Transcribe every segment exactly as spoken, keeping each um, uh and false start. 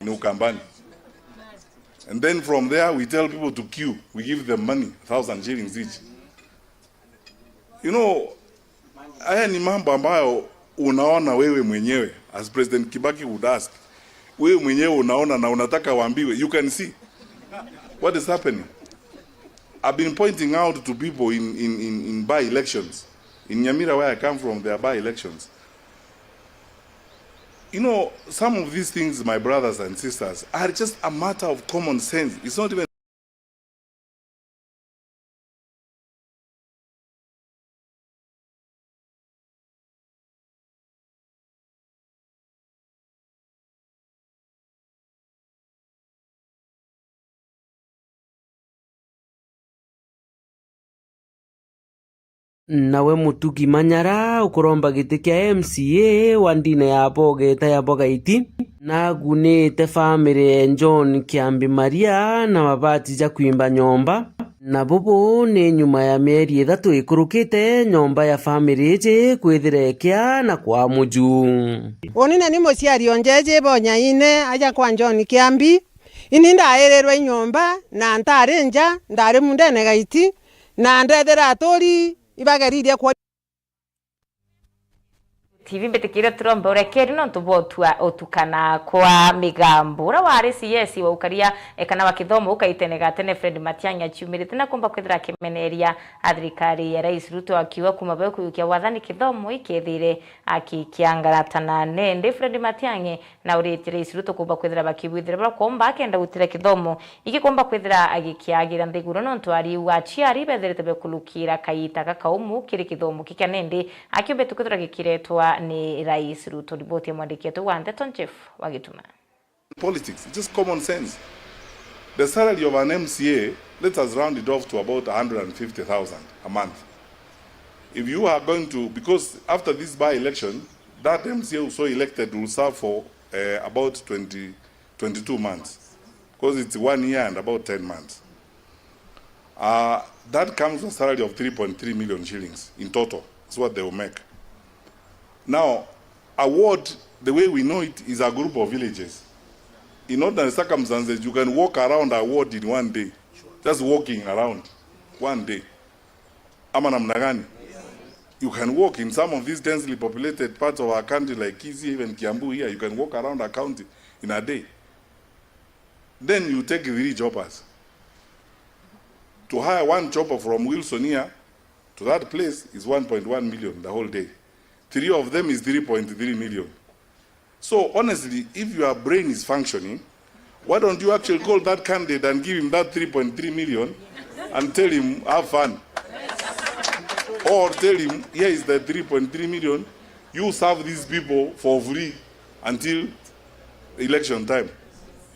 in Ukambani. And then from there, we tell people to queue. We give them money, a thousand shillings each. You know, haya ni mambo ambayo unaona wewe mwenyewe, as President Kibaki would ask. Wewe mwenyewe unaona na unataka uambiwe. You can see what is happening. I've been pointing out to people in, in, in, in by-elections. In Nyamira, where I come from, there are by-elections. You know, some of these things, my brothers and sisters, are just a matter of common sense. It's not even Nawe Mutugi Manyara ukuromba giti kia M C A wa ndine ya Bogeta ya Bogaiti, nagunite family ya John Kiambi Maria na mabati ja kwimba nyomba. Na bubu ni nyuma ya mieri ithatu ikurukite nyomba ya family iji kwithira ikia na kwa muju. Uni ni muciari o njeji Bonyaine aja kwa John Kiambi. Ini ndairirwe i nyomba na ntari nja, ndari mundene gaiti, na ndethira aturi ibageririe kwa T V mbitikire turombe urekeri nontu bwa utua utukana kwa migambo. Uria wari C S wa ukaria, eh, kana wa kithomo ukaitene gatene Fred Matiang'i aciumirite na kumba kwithira akimeneria a thirikari ya Rais Ruto akiuga kuma be kuyukia wathani kithomo ikethire akikiangaratana. Nendi Fred Matiang'i na uritie Rais Ruto kumba kwithira bakibwithira baria komba akenda gutira kithomo igikomba kwithira agikiagira nthiguru nontu ariuga aciari bethirite bekulukira kaita gakaumu kiri kithomo kikia nendi akiumbite kwithirwa gikiretwa ni Rais Ruto. Riboti ya mwandiki wetu wa ndeto Jeff wa Gituma. Politics, it's just common sense. The salary of an M C A, let us round it off to about a hundred and fifty thousand a month. If you are going to, because after this by-election, that M C A who so elected will serve for, eh, about twenty, twenty-two months, because it's one year and about ten months. Uh, that comes to a salary of three point three million shillings in total. That's what they will make. Now, a ward, the way we know it, is a group of villages. In ordinary circumstances, you can walk around a ward in one day, just walking around one day. Ama namna gani? You can walk in some of these densely populated parts of our country, like Kisii, even Kiambu here, you can walk around a county in a day. Then you take three choppers. To hire one chopper from Wilson here to that place is one point one million the whole day. Three of them is three point three million. So honestly, if your brain is functioning, why don't you actually call that candidate and give him that three point three million and tell him, "Have fun"? Or tell him, "Here is the three point three million. You serve these people for free until election time."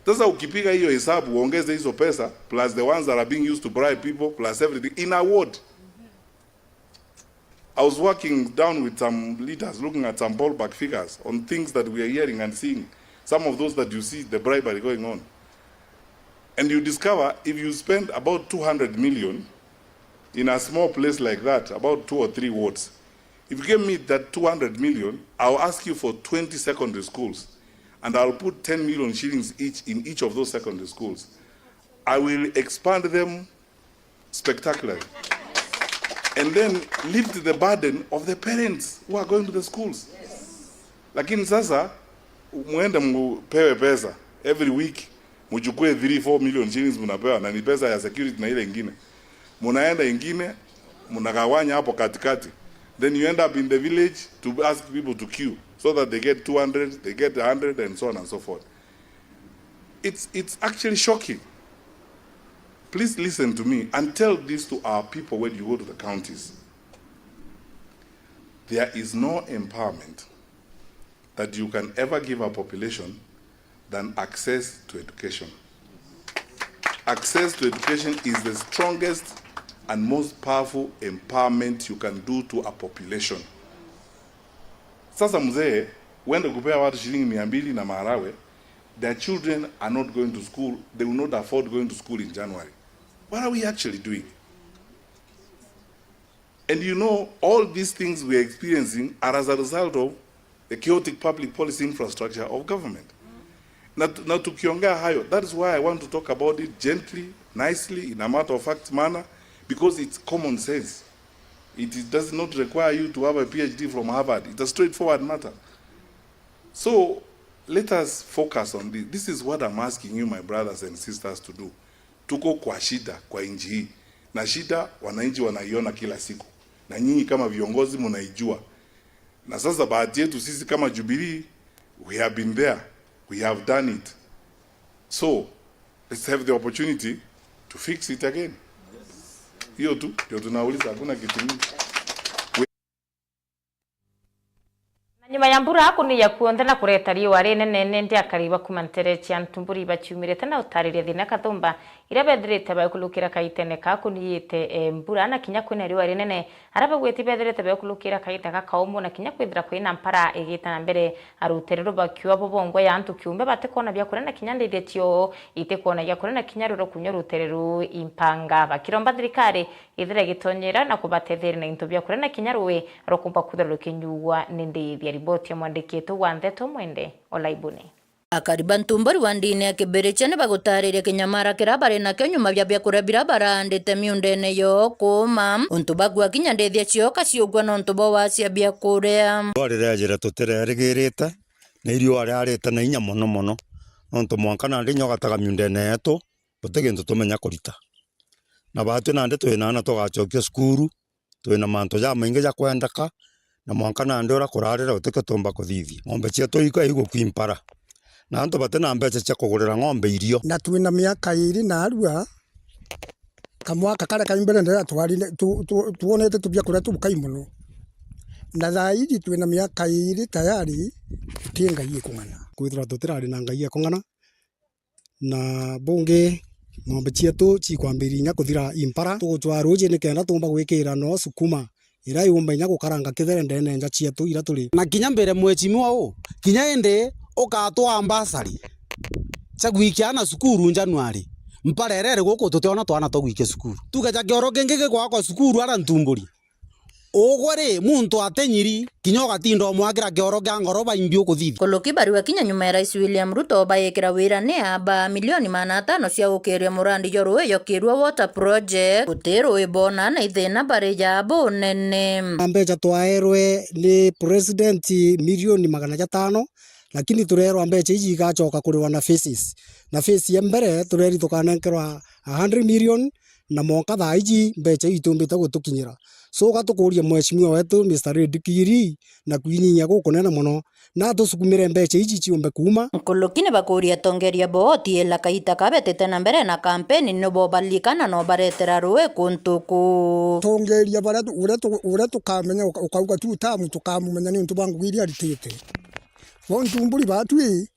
Sasa ukipiga hiyo hesabu, uongeze hizo pesa, plus the ones that are being used to bribe people, plus everything, in a ward. I was working down with some leaders, looking at some ballpark figures on things that we are hearing and seeing. Some of those that you see, the bribery going on. And you discover if you spend about two hundred million in a small place like that, about two or three wards, if you give me that two hundred million, I'll ask you for twenty secondary schools, and I'll put ten million shillings each in each of those secondary schools. I will expand them spectacularly, and then lift the burden of the parents who are going to the schools. Lakini sasa, muende mpewe pesa every week, mchukue three, four million shillings mnapewa, na ni pesa ya security na ile ingine. Mnaenda ingine, mnagawanya hapo katikati. Then you end up in the village to ask people to queue so that they get two hundred, they get a hundred, and so on and so forth. It's, it's actually shocking. Please listen to me and tell this to our people when you go to the counties. There is no empowerment that you can ever give a population than access to education. Access to education is the strongest and most powerful empowerment you can do to a population. Sasa mzee, uende kupea watu shilingi mia mbili na maharagwe, their children are not going to school, they will not afford going to school in January. What are we actually doing? And you know, all these things we are experiencing are as a result of the chaotic public policy infrastructure of government. Na, tu- na tukiongea hayo, that is why I want to talk about it gently, nicely, in a matter of fact manner, because it's common sense. It is- does not require you to have a P H D from Harvard. It's a straightforward matter. So let us focus on this. This is what I'm asking you, my brothers and sisters, to do. Tuko kwa shida kwa nchi hii, na shida wananchi wanaiona kila siku, na nyinyi kama viongozi mnaijua. Na sasa bahati yetu sisi kama Jubilee, we have been there, we have done it. So let's have the opportunity to fix it again. Hiyo tu ndio tunauliza, hakuna kitu mingi. Na nyuma ya mbura kuniya kuonthe na kureta riua rinene, nindi akari ba kuma ntere cia Ntumburi baciumirite na utariria thina kathumba iria bethirite baikulukira kaitene ka kuniyite, eh, mbura na kinya kwina riua rinene. Aria bagwiti bethirite baikulukira kaita gakaumu na kinya kwithira kwina mpara igita na mbere. Arutere rubakiwa bubongwa ya antu kiumbe batikona bia kuria na kinya ndithia cioo itikona gia kuria na kinya ruro kunywa rutere ruu impanga. Bakiromba thirikari ithire igitonyera na kubatetheria na into bia kuria na kinya rui rukumba kwithirwa rukinyuwa ni ndithia. Riboti ya mwandiki wetu wa ndeto Mwende Olaibuni. Akari ba Ntumburi wa ndini ya Kibirichia ni bagutariria kinyamara kiria bari nakio nyuma bia biakuria biria barandite miundene yoo kuuma, untu bagua kinya ndithia cioka ciugua nontu bwa wacia biakuria. Riua rirejire tutirerigirite, na iriua riarite na inya mono mono, nontu mwanka nandi inya ugataga miundene yetu, guti gintu tumenya kurita. Na baatwi nandi twina aana tugacokia cukuru, twina mantu jamaingi ja kwendeka, na mwanka nandi uria kurarira gutikio tumba kuthithia. Ng'ombe cietu ika igukua impara, na antu batina mbeca cia kugurira ng'ombe irio. Na twina miaka iiri naarua, kamwaka karia ka mbere ndira twarire, tu-, tu-, twonete tubia kuria tubukai mono. Na thaa iji twina miaka iiri tayari tuti ngai ikung'ana. Kwithirwa tutirari na ngai ikung'ana, na bungi, ng'ombe cietu cikwambiria inya kuthira impara. Tugucwaa ruuji nikenda tuumba gwikira no sukuma iria yumba inya gukaranga kithere ndene nja cietu iria turi. Na kinya mbire mwechimiwa uu, kinya indi ukatwaa mbasari cia gwikia aana cukuru Januari, mpara iria iri guku tutiona twana twa gwikia cukuru. Tuge ja kioro kingi gigwakwa cukuru ara Ntumburi. Ugwe ri, muntu atinyiri, kinya ugatinda umwakira kioro kia ngoroba imbi ukuthithia. Nkuluki bariwa kinya nyuma ya Rais William Ruto bayikira wira ni aba milioni magana atano cia gukiria murandi jwa ruui jwa Kirua Water Project, guti ruui bona na ithina bari ja bunene. Na mbeca twaerwe ni president milioni magana jatano, lakini turerwa mbeca iji igacoka kuriwa na phases. Na phase ya mbere tureri tukanenkerwa a hundred million, na mwanka thaa iji mbeca ii itumbite gutukinyira. So, gatukuria mheshimiwa wetu Mister Red Kiri na kwinyia gukunene mono, na atusukumire mbeca iji ciumbe kuuma. Nkuluki ni bakuria atongeria bo otiela kaita kabetite na mbere na kampeni, ni bo balikana no baretera ruui kuntu kuu. Tongeria baria tu-, uria tu-, uria tukamenya uka-, ukauga tu tamu tukamumenya niuntu bwa ngugi iria aritite. Bo Ntumburi batwi,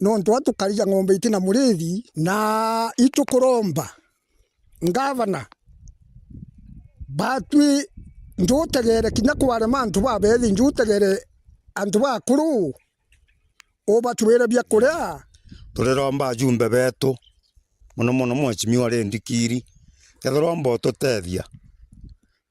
nontu atukarija ng'ombe itina murithi, na itukuromba ngavana, batwi njutegere kinya kwarema antu babethi, njutegere antu bakuru, ubatwire bia kuria. Turiromba ajumbe betu, mono mono Mheshimiwa Red Kiri, kethirwa umba ututethia,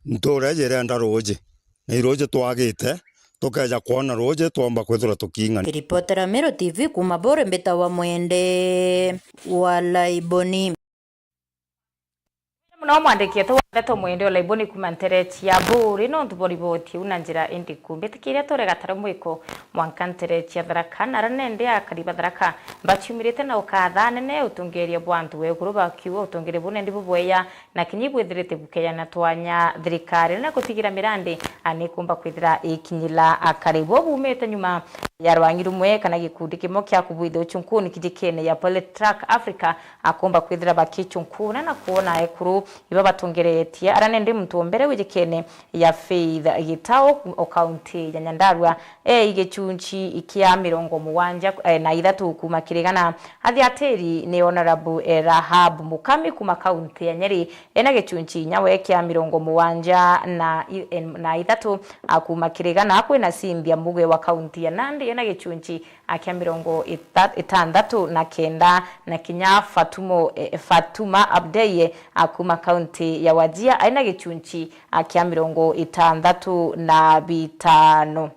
ntuura iji irenda ruuji, na iruuji twagite, tukeja kwona ruuji, twomba kwithirwa tuking'ana. Ripotera Meru T V kuuma Buri, mbitawa Mwende wa Laiboni. Muno mwandiki wetu wa ndeto Mwende Olaiboni kuuma ntere cia Buri, nontu bwa riboti iu na njira indiku. Mbitikiria ture gatare mwiko mwanka ntere cia Tharaka, na aria nende akari ba Tharaka baciumirite na ukatha nene utongeria bwa antu wekuru bakiuga utongeria buu nendi bubweya na kinya ibwithirite bukeyana twanya thirikari na gutigira mirandi, a, nikumba kwithira ikinyila akari. Bo bumite nyuma ya rwangi rumwe kana gikundi kimwe kia kubwithia uchunkuni kijikene ya Polytrack Africa, akomba kwithira bakichunkuna na kwona ekuru iba batongeretie, ara nende muntu o mbere wijikene ya Faith Gitau o kaunti ya Nyandarua, e igichunchi kia mirongo mugwanja, e, na ithatu kuma kiri igana. Athiatiri ni Honourable, e, Rahab Mukami kuma kaunti ya Nyeri, ena gichunchi inya we kia mirongo mugwanja na i-, en-, na ithatu, a, kuma kiri igana. Kwina Cynthia Muge wa kaunti ya Nandi, ena gichunchi, a, kia mirongo ita-, itandatu na kenda, na kinya Fatumo, e, Fatuma Abdeye, a, kuma kaunti ya Wajir, aina gichunchi, a, kia mirongo itandatu na bitano.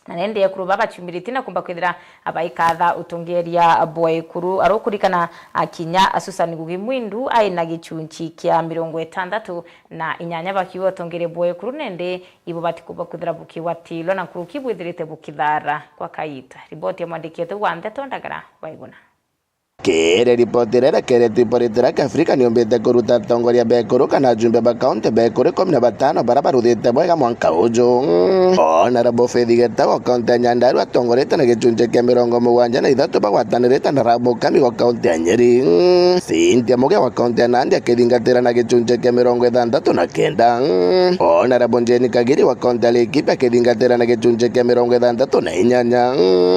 Na nende ekuru baba baciumiritie na kumba kwithira abaikatha utongeria bwa ekuru. Arukurikana akinya Susan Ngugi Mwindu aina gichunchi kia mirongo itandatu na inyanya bakiuga utongeria bwa ekuru nende ibo batikumba kwithira bukigwatilwa na nkuruki bwithirite bukithara kwa kaita. Riboti ya mwandiki wetu wa ndeto Ndagara Waiguna. Kiri riboti riria rikeretwe iporete ria Kiafrika niumbite kuruta atongoria bekuru kana ajumbe ba kaunti bekuru ikumi na batano baria baruthite bwega mwanka uju. Honourable Faith Gitau wa kaunti ya Nyandarua atongorete na gichunchi kia mirongo mugwanja na ithatu bagwatanirite na Rahabu Mukami wa kaunti ya Nyeri. Cynthia Muge wa kaunti ya Nandi akithingatira na gichunchi kia mirongo ithanthatu na kenda. Honourable Jane Kagiri wa kaunti ya Laikipia akithingatira na gichunchi kia mirongo ithanthatu na inyanya.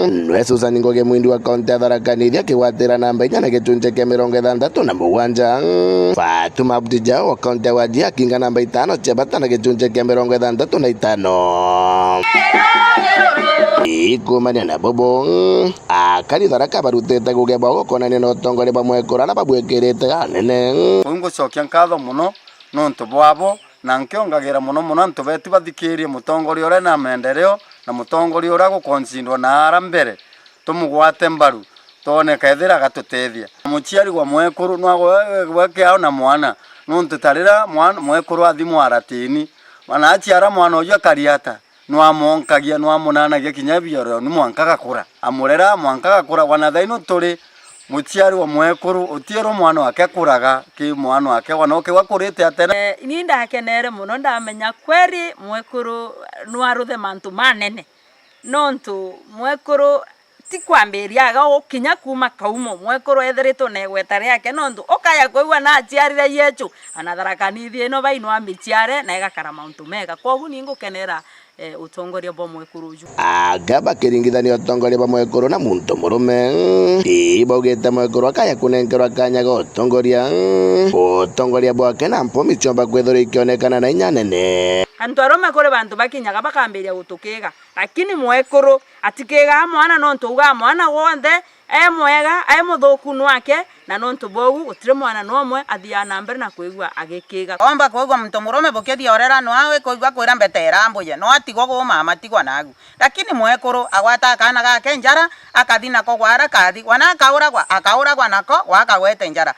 Nwe Susan Ngugi Mwindu wa kaunti ya Tharaka Nithi akigwatira namba inya na gichunchi kia mirongo ithanthatu na mugwanja. Fatuma Abdi Jao wa kaunti ya Wajir akinga namba itano cia bata na gichunchi kia mirongo ithanthatu na itano. Ikumania na bubu, akari Tharaka barutite guge bwao gukonania na utongoria bwa mwekuru aria babwikirite anene. Kuu ngucokia nkatho mono nontu bwabo, na nkiongagira mono mono antu betu bathikirie mutongoria uria na maendeleo, na mutongoria uria gukoncindwa na ara mbere, tumugwate mbaru, twone kethira agatutethia. Muciari wa mwekuru nwagwe kiao na mwana, nontu ta riria mwan-, mwekuru athi mwaratini, na aciara mwana uju akari ata? Nwamwonkagia, nwamunanagia kinya bioroni mwanka agakura. Amurera mwanka agakura. Wana thaino turi muciari wa mwekuru, utiirwa mwana wake akuraga ki mwana wake, wana ukigwa akurite atene. Eh, ni ndakenere mono ndamenya kweri mwekuru nwaruthe mantu manene. Nontu mwekuru ti kwambiria aga ukinya kuuma kaumo, mwekuru ethiritwe na igweta riake, nontu ukaya kwigua naciarire Yesu, ana Tharaka Nithi ino bai no amiciare na igakara mauntu mega. Kwogu ni ngukenera, eh, utongoria bwa mwekuru uju. Anga bakiringithania utongoria bwa mwekuru na muntu murume, ibaugite mwekuru akaya kunenkerwa kanya ga utongoria, utongoria bwake na mpumi ciomba kwithirwa ikionekana na inya nene. Antu arume kuri bantu bakinyaga bakambiria gutukiga. Lakini mwekuru atikigaa mwana, nontu augaa mwana wonthe, e mwega, e muthuku nwake, na nontu bwa uu gutiri mwana nomwe athiaa na mbere na kwigua agikiga. Omba kwigua muntu murume bukithia urera nwawe, kwigua kwira mbete irambuye, no atigwa guu mama, tigwa nagu. Lakini mwekuru agwata kaana gake njara, akathi nako gwara kathi, wana akauragwa, akauragwa nako gwakagwete njara.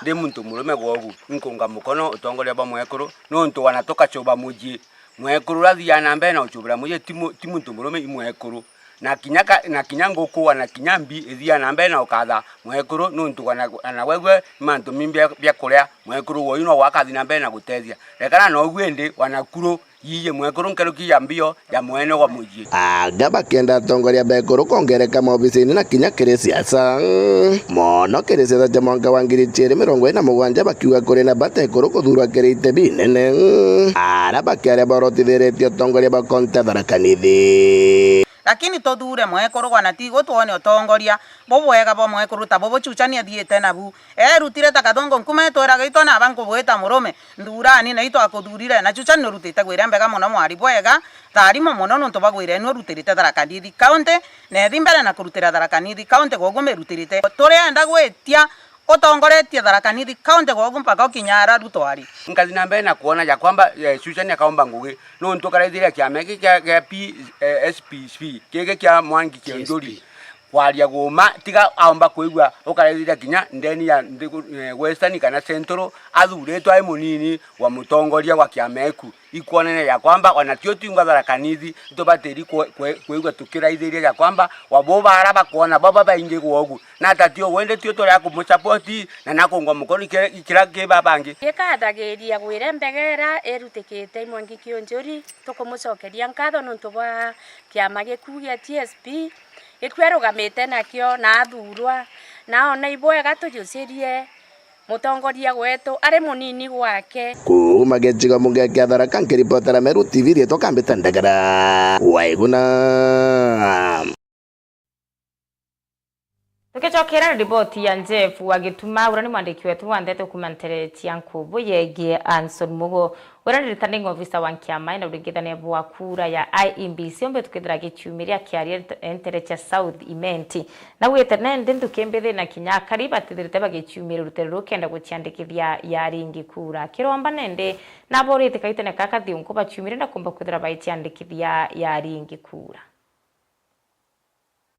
Ndi muntu murume gwogu, inkunga mukono utongoria bwa mwekuru, nontu wana tukacuba mucii. Mwekuru uria athiaa na mbere na gucubira mucii ti mu-, ti muntu murume, i mwekuru. Na kinya ka-, na kinya nguku, wana kinya mbi ithiaa na mbere na gukatha mwekuru, nontu wana, wana gwegwe ni mantu mimbi bia, bia kuria, mwekuru woyu no gwakathi na mbere na gutethia. Rekana na ugu indi, wana kuru, yiye mwekuru nkeruki ya mbio ya mwene wa mucii. Anga bakenda atongoria bekuru kwongereka maobisini na kinya kiri siasa. Mono kiri siasa cia mwanka wa ngiri ciiri mirongo iri na mugwanja bakiuga kuri na bata ekuru kuthuurwa kiri ite binene. Ara bakiaria borotithiritie utongoria bwa kaunti ya Tharaka Nithi. Lakini tuthuure mwekuru gwana tigu twone utongoria bubwega bwa mwekuru ta bubuchuchani athiite nabu. Erutire ta kathongo nkuma itwira gaitwa naba nkubwita murume, nthurani na itwakuthuurire, na chuchani nurutite gwira mbega mono mwari bwega, tharimo mono nontu bwa gwira enu urutirite Tharaka Nithi County, na ethi mbere na kurutira Tharaka Nithi County gwogu mirutirite. Turienda gwitia utongoretie Tharaka Nithi County gwogu mpaka ukinya ara Ruto ari. Nkathi na mbere na kwona ja kwamba, eh, Susan akaomba ngugi, nontu karaithiria kiama giki kia, kia P, eh, S P C, giki kia Mwangi Kiunjuri. Kwaria guuma, tiga aomba kwigua ukaraithiria kinya ndeni ya nthi, eh, Western kana Central, athuritwe ai munini wa mutongoria wa kiama eku. Ikwonania ya kwamba ona tio twingwa Tharaka Nithi, nitubatiri kwe-, kwe-, kwigua tukiraithiria ya kwamba wabo bara bakwona baba baingi gwogu. Na ata tio wende tio turia kumusupport na nakungwa mukono ikira, ikira ki babangi. Gikathagiria gwire mbega ira irutikite i Mwangi Kiunjuri, tukumucokeria nkatho nontu bwa kiama giku gia T S P, gikua rugamite nakio na athurwa, na ona ibwega tujucirie mutongoria wetu ari munini gwake. Kuuma gicigo mbunge kia Tharaka, nkiripotera Meru T V, riitwa Kambita Ndagara. Waiguna. Tukicokera riboti ya Jeff wa Gituma, uria ni mwandiki wetu wa ndeto kuuma ntere cia nkubu yegie Anson Mugo, uria ni returning officer wa nkiama ina uringithania bwa kura ya I E B C, ombe tukithira gichiumiria kiaria ntere cia South Imenti. Na gwite nende nthuki mbithi na kinya akari batithirite bagichiumira rutere rukenda guciandikithia ya ringi kura. Kiromba nende naborite kaitene kaka thiunku bachiumire na kumba kwithira baiciandikithia ya ringi kura.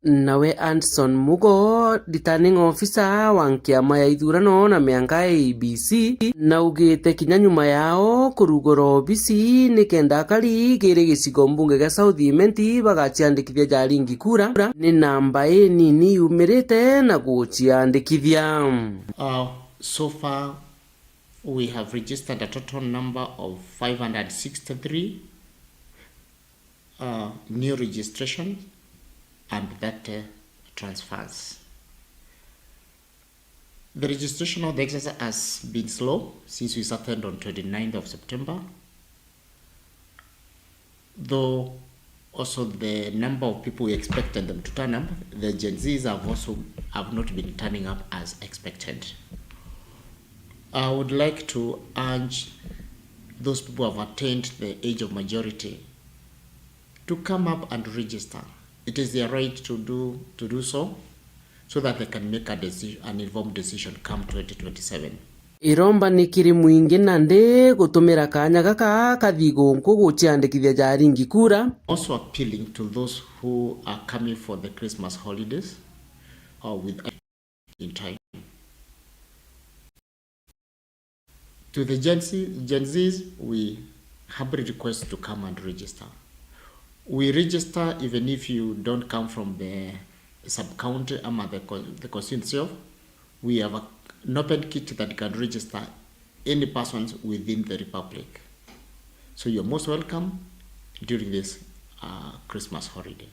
Nawe Anson Mugo, returning officer wa nkiama ya ithurano na mianka A I E B C, naugite kinya nyuma yao kurugura obisi nikenda akari kiri gicigo mbunge gia South Imenti bagaciandikithia jaringi kura, ni namba inini yumirite na guciandikithia. Uh, so far, we have registered a total number of five hundred sixty-three uh, new registration and thirty transfers. The registration of the exercise has been slow since we started on twenty-ninth of September, though also the number of people we expected them to turn up, the Gen Zs have also have not been turning up as expected. I would like to urge those people who have attained the age of majority to come up and register. It is their right to do, to do so, so that they can make a deci-, an informed decision come twenty twenty-seven. Iromba ni kiri mwingi nandi gutumira kanya gaka kathi gunku guciandikithia jaringi kura. Also appealing to those who are coming for the Christmas holidays or with in time. To the Gen Z, Gen Zs, we humbly request to come and register. We register even if you don't come from the sub-county ama the con-, the constituency of. We have a, an open kit that can register any persons within the Republic. So you're most welcome during this, uh, Christmas holiday.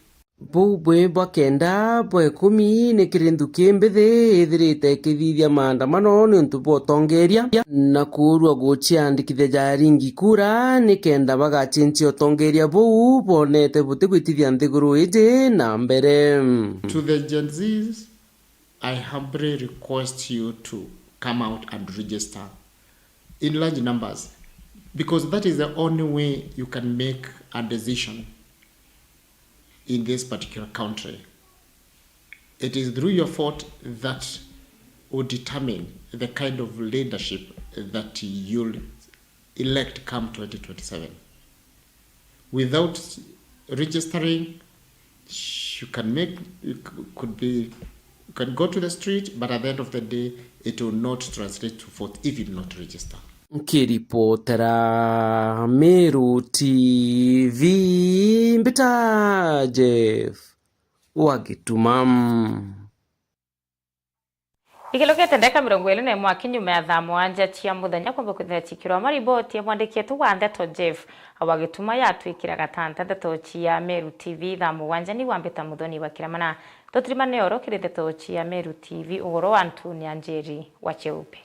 Buu bwi bwa kenda bwa ikumi ni kiri nthuki mbithi ithirite ikithithia maandamano niuntu bwa utongeria na kuurua guciandikithia jaringi kura nikenda bagacinchia utongeria buu bonete butigwitithia nthiguru iji na mbere. To the Gen Zs, I humbly request you to come out and register in large numbers, because that is the only way you can make a decision in this particular country. It is through your vote that will determine the kind of leadership that you'll elect come twenty twenty-seven. Without registering, you can make, you c-, could be, you can go to the street, but at the end of the day, it will not translate to vote if you do not register. Nkiripotera Meru T V, mbita Jeff wa Gituma. Ikilukite ndeka mirongo iri na imwe aki nyuma ya thaa mugwanja cia muthenya, kwamba kwithira cikirwa mariboti ya mwandiki wetu wa ndeto Jeff wa Gituma yatwikira gatanta. Ndeto cia Meru T V thaa mugwanja ni wambita Muthoni wa Kiramana. Tutirimane oro kiri ndeto cia Meru T V, ugoro wa Antonia Njeri wa Cheupe.